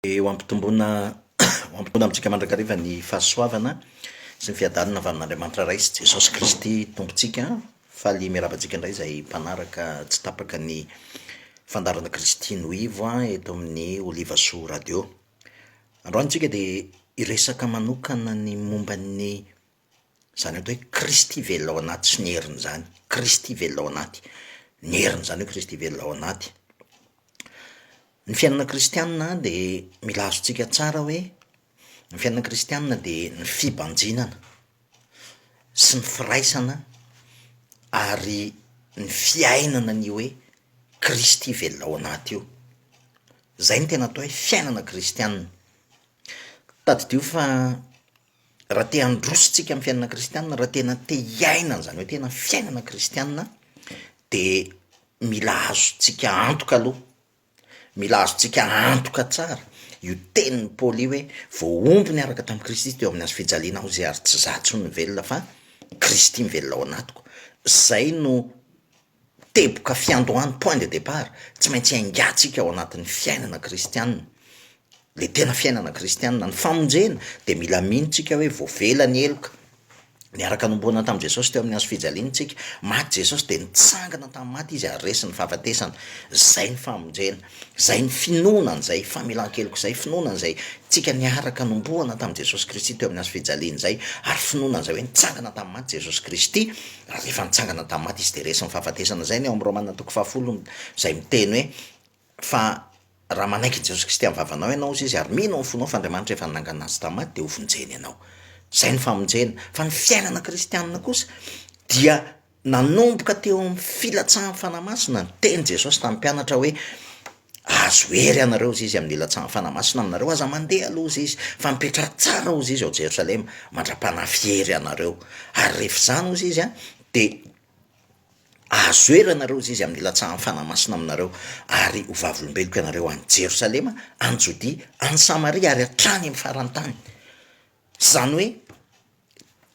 Ho ampitomboina ho ampitomboina amintsika mandrakariva ny fahasoavana sy ny fiadanana avy amin'Andriamanitra Ray sy Jesosy Kristy Tompontsika. Faly miarahaba antsika indray izay mpanaraka tsy tapaka ny fandaharana Kristy no ivo eto amin'ny Olivasoa Radio. Androany tsika dia hiresaka manokana ny momba ny izany atao hoe Kristy velona ao anaty sy ny herin'izany. Kristy velona ao anaty. Ny herin'izany hoe Kristy velona ao anaty. Ny fiainana kristianina dia mila azontsika tsara hoe ny fiainana kristianina dia ny fibanjinana sy ny firaisana ary ny fiainana ny hoe Kristy velona ao anaty io. Zay no tena atao hoe fiainana kristianina. Tadidio fa raha te handroso tsika amin'ny fiainana kristianina, raha tena te hiaina an'izany hoe tena fiainana kristianina de mila azontsika antoka aloha, mila azontsika antoka tsara io tenin'i Paoly io hoe voahombo niaraka tamin'i Kristy teo amin'ny hazo fijaliana aho izay ary tsy izaho intsony no velona fa Kristy mivelona ao anatiko. Zay no teboka fiandohany, point de départ, tsy maintsy haingantsika ao anatin'ny fiainana kristianina, le tena fiainana kristianina, ny famonjena de mila mino tsika hoe voavela ny heloka, niaraka nohomboana tamin'i Jesosy teo amin'ny hazo fijaliana tsika, maty Jesosy de nitsangana tamin'ny maty izy ary resy ny fahafatesana, zay ny famonjena, zay ny finoana an'izay famelan-keloka zay, finoana an'izay tsika niaraka nohomboana tamin'i Jesosy Kristy teo amin'ny hazo fijaliana zay, ary finoana an'izay hoe nitsangana tamin'ny maty Jesosy Kristy, Ary rehefa nitsangana tamin'ny maty izy dia resin'ny fahafatesana. Izay ny ao amin'ny Romana toko fahafolo izay miteny hoe fa raha manaiky an'i Jesosy Kristy amin'ny vavanao ianao hozy izy ary mino amin'ny fonao fa Andriamanitra efa nanangana azy tamin'ny maty dia hovonjeny ianao. Izay ny famonjena. Fa ny fiainana kristianina kosa dia nanomboka teo amin'ny filatsahan'ny Fanahy Masina. Niteny Jesosy tamin'ny mpianatra hoe Azo hery ianareo, hozy izy, amin'ny ilatsahan'ny Fanahy Masina aminareo, aza mandeha aloha, hozy izy, fa mipetraha tsara, hozy izy, ao Jerosalema, mandra-panafy hery anareo. Ary rehefa izany, hozy izy, dia azo hery ianareo, hozy izy, amin'ny ilatsahan'ny Fanahy Masina aminareo, ary ho vavolombeloko ianareo any Jerosalema, any Jodia, any Samaria, ary hatrany amin'ny faran'ny tany. Izany hoe,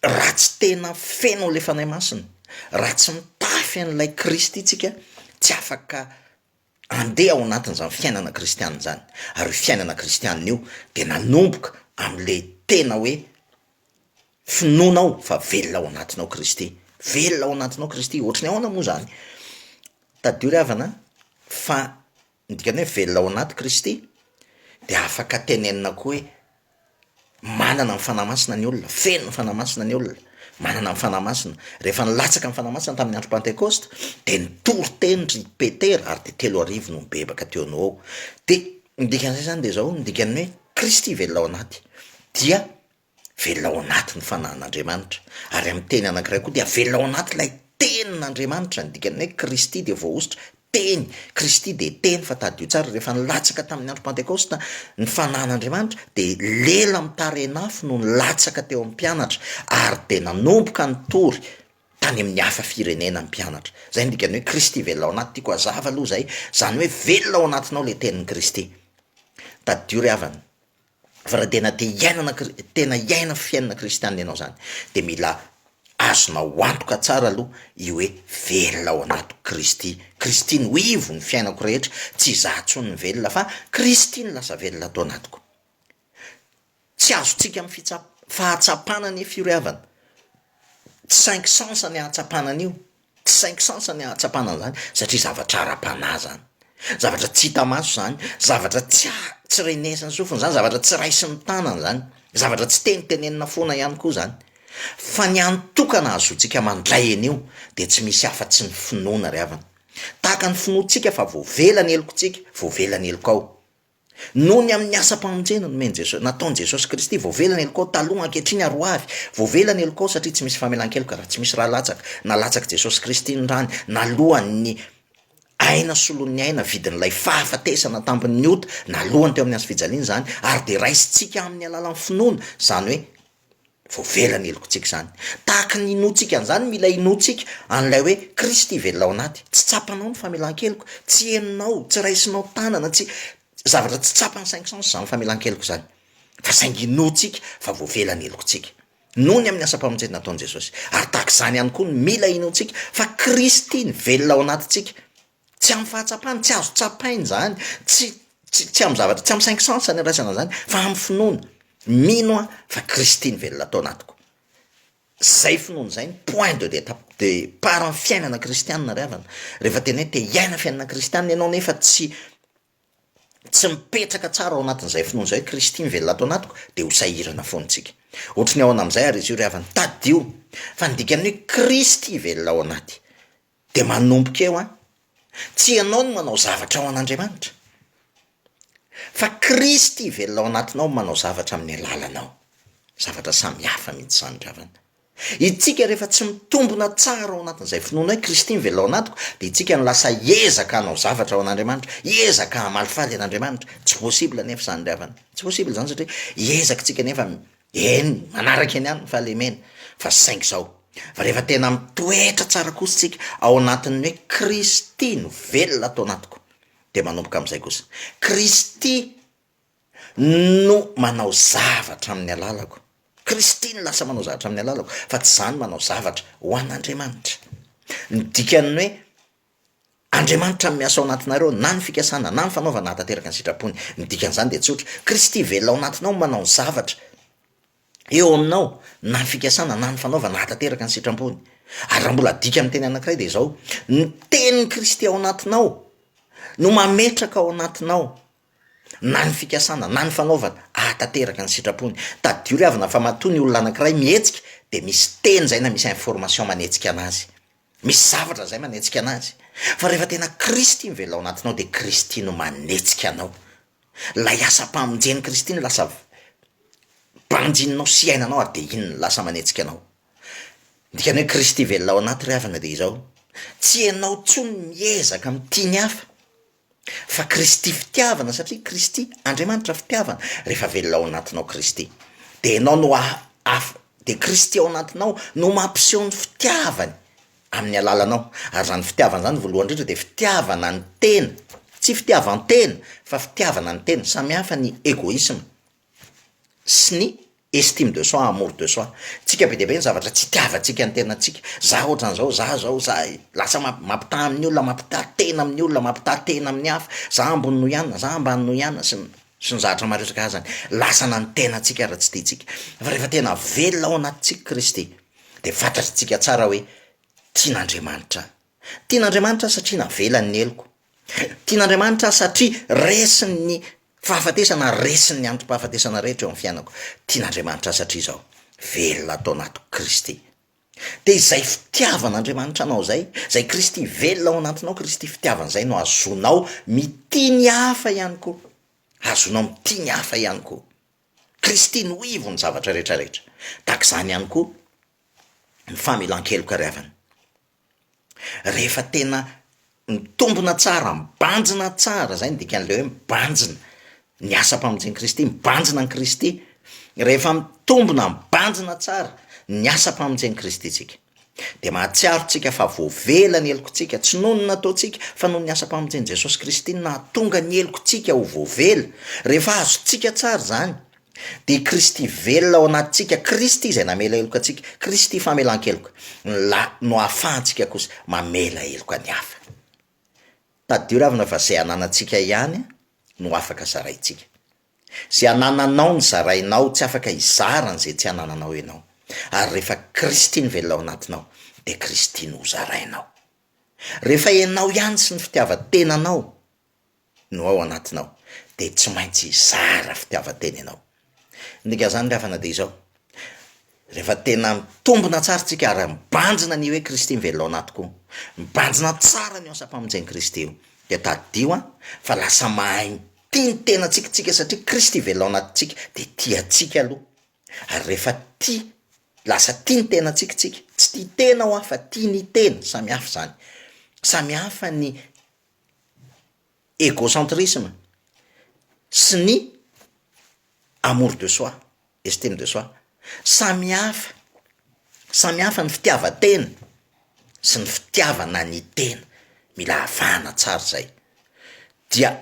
raha tsy tena feno an'ilay Fanahy Masina, raha tsy mitafy an'ilay Kristy tsika, tsy afaka Andeha ao anatin'izany fiainana kristiana izany, ary io fiainana kristiana io dia nanomboka amin'ilay tena hoe finoanao fa velona ao anatinao Kristy, velona ao anatinao Kristy, ohatry ny ahoana moa izany? Tadidio ry havana fa ny dikan'ny hoe velona ao anaty Kristy dia afaka tenenina koa hoe Manana ny Fanahy Masina ny olona, feno ny Fanahy Masina ny olona, manana ny Fanahy Masina. Rehefa nilatsaka ny Fanahy Masina tamin'ny andro Pantekosta, dia nitory teny ry Petera, ary dia 3000 no nibebaka teo no ho eo. Dia ny dikan'izay izany dia izao, ny dikan'ny hoe Kristy velona ao anaty, dia velona ao anaty ny Fanahin'Andriamanitra. Ary amin'ny teny anankiray koa dia velona ao anaty ilay Tenin'Andriamanitra, ny dikan'ny hoe Kristy dia voahosotra, Teny, Kristy dia Teny, fa tadidio tsara, rehefa nilatsaka tamin'ny andro Pantekosta ny Fanahin'Andriamanitra, dia lela mitarehin'afo no nilatsaka teo amin'ny mpianatra, ary dia nanomboka nitory tany amin'ny hafa firenena ny mpianatra. Izay no dikan'ny hoe Kristy velona ao anaty, tiako hazava aloha izay, izany hoe velona ao anatinao ilay Tenin'i Kristy. Tadidio ry havana, Fa raha tena te hiainana tena hiaina fiainana kristianina ianao zany de mila azonao antoka tsara aloha io hoe velona ao anatiko Kristy, Kristy no ivon'ny fiainako rehetra, tsy izaho intsony no velona fa Kristy no lasa velona ato anatiko. Tsy azontsika amin'ny fitsap- fahatsapana anefa io ry havana, tsy cinq sens ny ahatsapana an'io, Tsy cinq sens ny ahatsapana an'izany satria zavatra ara-panahy zany, zavatra tsy hita maso zany, zavatra tsy tsy renesan'ny sofina zany, zavatra tsy raisin'ny tanana zany, zavatra tsy tenitenenina foana ihany koa zany. Fa ny hany tokana ahazoantsika mandray an'io dia tsy misy afa-tsy ny finoana ry havana. Tahaka ny finoantsika fa voavela ny helokontsika, voavela ny helokao. Noho ny amin'ny asam-pamonjena nomen'i Jesosy, nataon'i Jesosy Kristy, voavela ny helokao taloha, ankehitriny ary ho avy. Voavela ny helokao satria tsy misy famelan-keloka raha tsy misy rà latsaka. Nalatsak'i Jesosy Kristy ny rany, nalohany ny aina solon'ny aina, vidin'ilay fahafatesana tambin'ny ota, nalohany teo amin'ny hazo fijaliana izany, ary dia raisintsika amin'ny alalan'ny finoana, izany hoe Voavela ny helokontsika izany. Tahaka ny inoantsika an'izany, mila inoantsika an'ilay hoe Kristy velona ao anaty. Tsy tsapanao ny famelan-keloka, tsy henonao, tsy raisinao tanana, tsy, zavatra tsy tsapan'ny cinq sens izany famelan-keloka izany. Fa saingy inoantsika fa voavela ny helokontsika. Noho ny amin'ny asam-pamonjena nataon'i Jesosy. Ary tahaka izany ihany koa no mila inoantsika fa Kristy ny velona ao anatintsika. Tsy amin'ny fahatsapana, tsy azo tsapaina izany, tsy. Tsy, tsy amin'ny zavatra, tsy amin'ny cinq sens ny andraisana an'izany, fa amin'ny finoana. Mino aho fa Kristy no velona ato anatiko. Zay finoana izay ny point de deta- départ ny fiainana kristianina ry havana. Rehefa tena hoe te hiaina fiainana kristianina ianao nefa tsy tsy mipetraka tsara ao anatin'izay finoana izay hoe Kristy mivelona ato anatiko dia ho sahirana foana isika. Ohatry ny ahoana amin'izay ary izy io ry havana? Tadidio fa ny dikan'ny hoe Kristy velona ao anaty dia manomboka eo an, tsy ianao no manao zavatra ao an'Andriamanitra fa Kristy velona ao anatinao no manao zavatra amin'ny alalanao. Zavatra samy hafa mihitsy izany ry havana. Itsika rehefa tsy mitombona tsara ao anatin'izay finoana hoe Kristy mivelona ao anatiko dia itsika no lasa hiezaka hanao zavatra ho an'Andriamanitra, hiezaka hamalifaly an'Andriamanitra. Tsy possible anefa izany ry havana, tsy possible izany satria hiezaka tsika nefa eny manaraka eny ihany ny fahalemena fa saingy izao fa rehefa tena mitoetra tsara kosa tsika ao anatin'ny hoe Kristy no velona ato anatiko dia manomboka amin'izay kosa Kristy no manao zavatra amin'ny alalako. Kristy no lasa manao zavatra amin'ny alalako, fa tsy izaho no manao zavatra ho an'Andriamanitra. Ny dikan'ny hoe Andriamanitra no miasa ao anatinareo, na ny fikasana, na ny fanaovana hahatanteraka ny sitrapony. Ny dikan'izany dia tsotra, Kristy velona ao anatinao no manao ny zavatra eo aminao, na ny fikasana, na ny fanaovana hahatanteraka ny sitrapony. Ary raha mbola adika amin'ny teny anankiray dia izao, ny tenin'i Kristy ao anatinao no mametraka ao anatinao na ny fikasana na ny fanaovana ahatanteraka ny sitrapony. Tadidio ry havana fa matoa ny olona anankiray mihetsika dia misy teny zay na misy information manetsika anazy. Misy zavatra zay manetsika anazy. Fa rehefa tena Kristy mivelona ao anatinao dia Kristy no manetsika anao. Ilay asam-pamonjen'i Kristy no lasa banjininao sy iainanao ary dia iny no lasa manetsika anao. Ny dikan'ny hoe Kristy velona ao anaty ry havana dia izao, tsy ianao intsony miezaka mitia ny hafa, Fa Kristy fitiavana satria Kristy Andriamanitra fitiavana, rehefa velona ao anatinao Kristy de ianao no af de Kristy ao anatinao no mampiseho ny fitiavany amin'ny alalanao, ary zany fitiavana zany voalohany indrindra de fitiavana ny tena, tsy fitiavan-tena fa fitiavana ny tena, samy hafa ny egoisme sy ny estime de soi, amour de soi. Tsika be dia be ny zavatra tsy itiavantsika ny tenantsika, za ohatran'izao, za zao, za lasa mampitaha amin'ny olona, mampitaha tena amin'ny olona, mampitaha tena amin'ny hafa, za ambony noho i anona, za ambany noho i anona, sy ny sy ny zavatra maro isan-karazany. Lasana ny tenantsika raha tsy tiantsika. Fa rehefa tena velona ao anatintsika Kristy, dia fantatritsika tsara hoe tian'Andriamanitra aho. Tian'Andriamanitra aho satria navelany ny heloko. Tian'Andriamanitra aho satria resin'ny fahafatesana ary resin'ny antom-pahafatesana rehetra eo amin'ny fiainako. Tian'Andriamanitra aho satria izao, velona ato anatiko Kristy. Dia izay fitiavan'Andriamanitra anao izay, izay Kristy velona ao anatinao, Kristy fitiavana izay no hahazoanao mitia ny hafa ihany koa. Hahazoanao mitia ny hafa ihany koa. Kristy no ivon'ny zavatra rehetra rehetra. Tahaka izany ihany koa ny famelan-keloka ry havana. Rehefa tena mitombina tsara, mibanjina tsara, zay no dikan'ilay hoe mibanjina ny asam-pamonjen'i Kristy, mibanjina an'i Kristy, rehefa mitombina, mibanjina tsara ny asam-pamonjen'i Kristy tsika, de mahatsiaro tsika fa voavela ny helokontsika, tsy noho ny nataontsika fa noho ny asam-pamonjen'i Jesosy Kristy no nahatonga ny helokontsika ho voavela, rehefa azontsika tsara izany Dia i Kristy velona ao anatintsika, Kristy izay namela heloka antsika, Kristy famelan-keloka, la no ahafahantsika kosa mamela heloka ny hafa. Tadidio ravina fa izay ananantsika ihany no afaka zaraintsika. Izay anananao no zarainao, tsy afaka hizara an'izay tsy anananao ianao. Ary rehefa Kristy no velona ao anatinao, dia Kristy no hozarainao. Rehefa ianao ihany sy ny fitiavan-tenanao no ao anatinao dia tsy maintsy hizara fitiavan-tena ianao. Ny dikan'izany ry havana dia izao, rehefa tena mitombina tsara isika ary mibanjina ny hoe Kristy mivelona ao anatiko, mibanjina tsara ny asam-pamonjen'i Kristy io, dia tadidio an, fa lasa mahay mitia ny tenantsika isika satria Kristy velona ao anatintsika dia tia antsika aloha, ary rehefa tia, lasa tia ny tenantsika isika, tsy tia tena hoa fa tia ny tena, samy hafa izany, samy hafa ny égocentrisme sy ny amour de soi, estime de soi, samy hafa, samy hafa ny fitiavan-tena sy ny fitiavana ny tena, mila avahana tsara izay, dia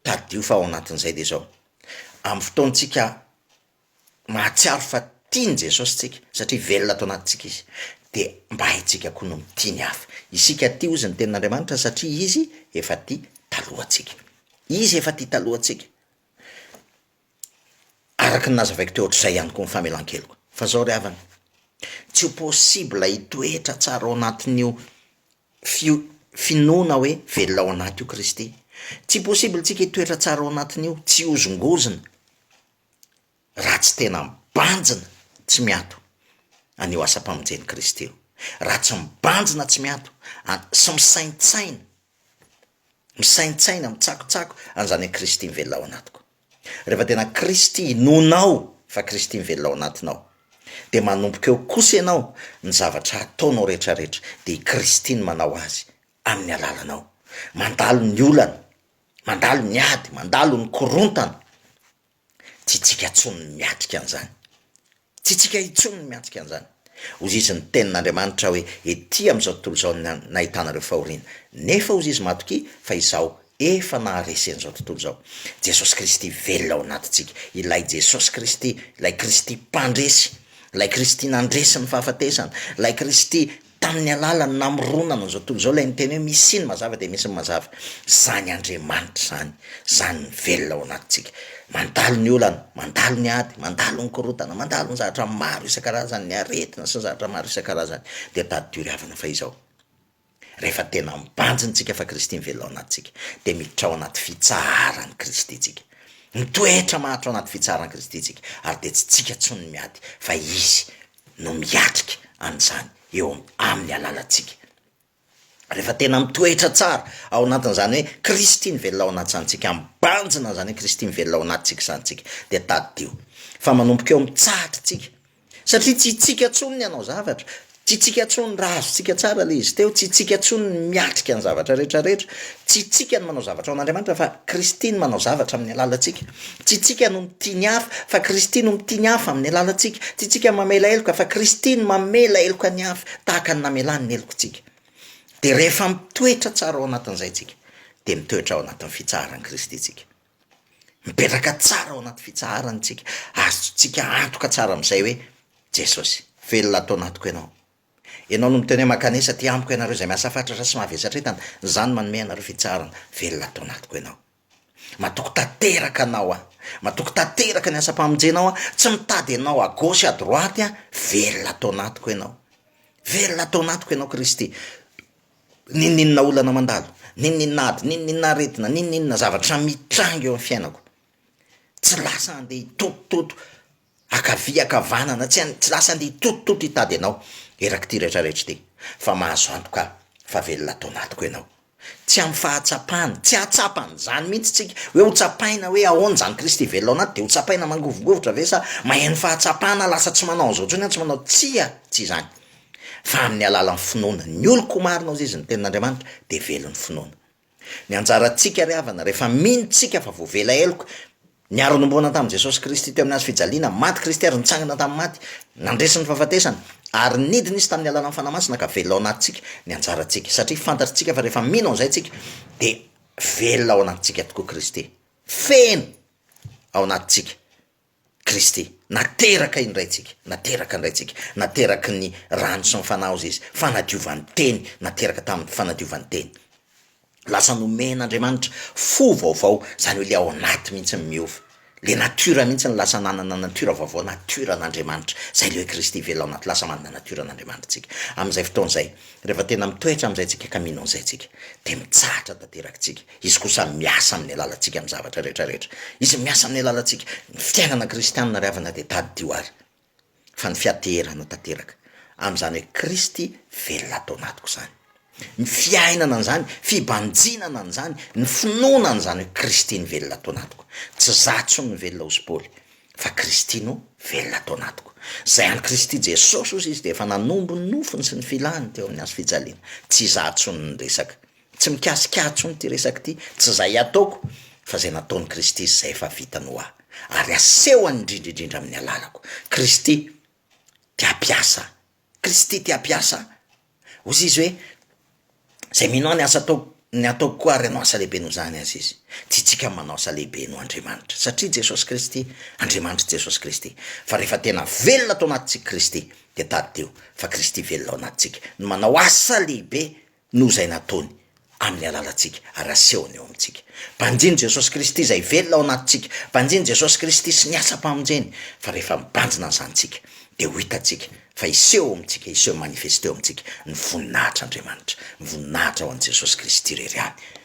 tadidio fa ao anatin'izay dia izao, amin'ny fotoantsika mahatsiaro fa tian'i Jesosy tsika satria velona ato anatintsika izy dia mba haintsika koa no mitia ny hafa. Isika tia hozy ny tenin'Andriamanitra satria izy efa tia talohantsika. Izy efa tia talohantsika. Araka ny nazavaiko teo ohatr'izay ihany koa ny famelan-keloka. Fa zao ry havana, tsy ho possible hitoetra tsara ao anatin'io fio- finoana hoe velona ao anaty io Kristy. Tsy possible tsika hitoetra tsara ao anatin'io, tsy hihozongozona raha tsy tena mibanjina tsy miato an'io asam-pamonjen'i Kristy io. Raha tsy mibanjina tsy miato an- sy misaintsaina Misaintsaina, mitsakotsako an'izany hoe Kristy mivelona ao anatiko. Rehefa tena Kristy inoanao fa Kristy mivelona ao anatinao, dia manomboka eo kosa ianao, ny zavatra ataonao rehetrarehetra dia i Kristy no manao azy amin'ny alalanao. Mandalo ny olana, mandalo ny ady, mandalo ny korontana, Tsy tsika intsony ny miatrika an'izany. Tsy tsika intsony ny miatrika an'izany. Hozy izy ny tenin'Andriamanitra hoe, Ety amin'izao tontolo izao no nahitanareo fahoriana. Nefa hozy izy matokia fa izaho efa naharesy an'izao tontolo izao. Jesosy Kristy velona ao anatintsika. Ilay Jesosy Kristy, ilay Kristy mpandresy, ilay Kristy nandresy ny fahafatesana, ilay Kristy Tamin'ny alalan'ny namoronana an'izao tontolo izao ilay niteny hoe misia ny mazava dia misy ny mazava. Izany Andriamanitra izany, izany ny velona ao anatintsika. Mandalo ny olana, mandalo ny ady, mandalo ny korontana, mandalo ny zavatra maro isan-karazany, ny aretina sy ny zavatra maro isan-karazany. Dia tadidio ry havana fa izao, rehefa tena mibanjina isika fa Kristy mivelona ao anatintsika, dia miditra ao anaty fitsaharan'i Kristy isika. Mitoetra maharitra ao anaty fitsaharan'i Kristy isika, ary dia tsy tsika intsony ny miady fa Izy no miatrika an'izany eo amin'ny alalantsika. Rehefa tena mitoetra tsara ao anatin'izany hoe Kristy mivelona ao anatin'izany mibanjina an'izany hoe Kristy mivelona ao anatintsika izany tsika, dia tadidio fa manomboka eo mitsahatra tsika, satria tsy itsika intsony ny hanao zavatra, tsy itsika intsony raha azontsika tsara ilay izy teo, tsy itsika intsony ny miatrika ny zavatra rehetra rehetra, tsy itsika ny manao zavatra ho an'Andriamanitra fa Kristy no manao zavatra amin'ny alalantsika. Tsy itsika no mitia ny hafa, fa Kristy no mitia ny hafa amin'ny alalantsika. Tsy itsika mamela heloka, fa Kristy no mamela heloka ny hafa, tahaka ny namelany ny helokontsika. Dia rehefa mitoetra tsara ao anatin'izay tsika, dia mitoetra ao anatin'ny fitsaharan'i Kristy tsika. Mipetraka tsara ao anaty fitsaharany tsika. Azontsika antoka tsara amin'izay hoe, Jesosy, velona ato anatiko Ianao. Ianao no miteny hoe, Mankanesa aty amiko ianareo izay miasa fatratra sy mavesatra entana, izaho no manome anareo fitsaharana. Velona ato anatiko Ianao. Matoky tanteraka anao aho, matoky tanteraka ny asam-pamonjenao aho, tsy mitady anao à gauche à droite aho, velona ato anatiko ianao, velona ato anatiko ianao Kristy, n'inon'inona olana mandalo, n'inon'inona ady, n'inon'inona aretina, n'inon'inona zavatra mitranga eo amin'ny fiainako, tsy lasa andeha hitotototo ankavia ankavanana, tsy tsy lasa andeha hitotototo hitady anao erak'ity rehetrarehetra ity, fa mahazo antoka aho fa velona ato anatiko ianao. Tsy amin'ny fahatsapana, tsy hahatsapa an'izany mihitsy tsika, hoe ho tsapaina hoe ahoana izany Kristy velona ao anaty, dia ho tsapaina mangovingovitra ve sa maheno fahatsapana lasa tsy manao an'izao intsony aho, tsy manao, tsia, tsy izany, fa amin'ny alalan'ny finoana, ny oloko marina hozy izy ny tenin'Andriamanitra dia velon'ny finoana. Ny anjarantsika ry havana, rehefa mino tsika fa voavela heloka, niara-nombona tamin'i Jesosy Kristy teo amin'ny hazo fijaliana, maty Kristy ary nitsangana tamin'ny maty, nandresy ny fahafatesana, ary nidina Izy tamin'ny alalan'ny Fanahy Masina ka velona ao anatintsika ny anjarantsika, satria fantatritsika fa rehefa mino an'izay tsika dia velona ao anatintsika tokoa Kristy, feno ao anatintsika Kristy. Nateraka indray tsika, nateraka indray tsika, nateraky ny rano sy ny Fanahy hozy Izy, fanadiovan'ny Teny, nateraka tamin'ny fanadiovan'ny Teny. Lasa nomen'Andriamanitra fo vaovao, izany hoe le ao anaty mihitsy no miova, le nature mihitsy no lasa nanana nature vaovao, nature an'Andriamanitra, zay le hoe Kristy velona ao anaty, lasa manana nature an'Andriamanitra tsika. Amin'izay fotoana izay, rehefa tena mitoetra amin'izay tsika ka mino an'izay tsika, dia mitsahatra tanteraka tsika. Izy kosa miasa amin'ny alalantsika amin'ny zavatra rehetra rehetra. Izy miasa amin'ny alalantsika. Ny fiainana kristianina ry havana dia tadidio ary fa ny fiateherana tanteraka amin'izany hoe Kristy velona ato anatiko izany. Ny fiainana an'izany, fibanjinana an'izany, ny finoana an'izany hoe Kristy ny velona ato anatiko. Tsy za intsony no velona hozy Paoly fa Kristy no velona ato anatiko. Izay an'i Kristy Jesosy hozy izy dia efa nanombo ny nofony sy ny filany teo amin'ny hazo fijaliana. Tsy izaho intsony no resaka. Tsy mikasika ahy intsony ity resaka ity, tsy izay ataoko fa izay nataon'i Kristy sy izay efa vitany ho ahy, ary asehony indrindra indrindra amin'ny alalako. Kristy te hampiasa ahy. Kristy te hampiasa ahy. Hoy izy hoe, Izay mino ahy ny asa ataoko, ny ataoko koa ary hanao asa lehibe noho izany aza izy. Tiantsika ny manao asa lehibe noho Andriamanitra, satria Jesosy Kristy, Andriamanitr'i Jesosy Kristy. Fa rehefa tena velona ato anatintsika Kristy, dia tadidio fa Kristy velona ao anatintsika no manao asa lehibe noho izay nataony. amin'ny alalantsika ary asehony eo amintsika. Banjino Jesosy Kristy izay velona ao anatintsika, banjino Jesosy Kristy sy ny asam-pamonjeny, fa rehefa mibanjina an'izany tsika dia ho hitantsika fa hiseho eo amintsika, hiseho manifeste eo amintsika ny voninahitr'Andriamanitra, ny voninahitra ho an'i Jesosy Kristy irery ihany.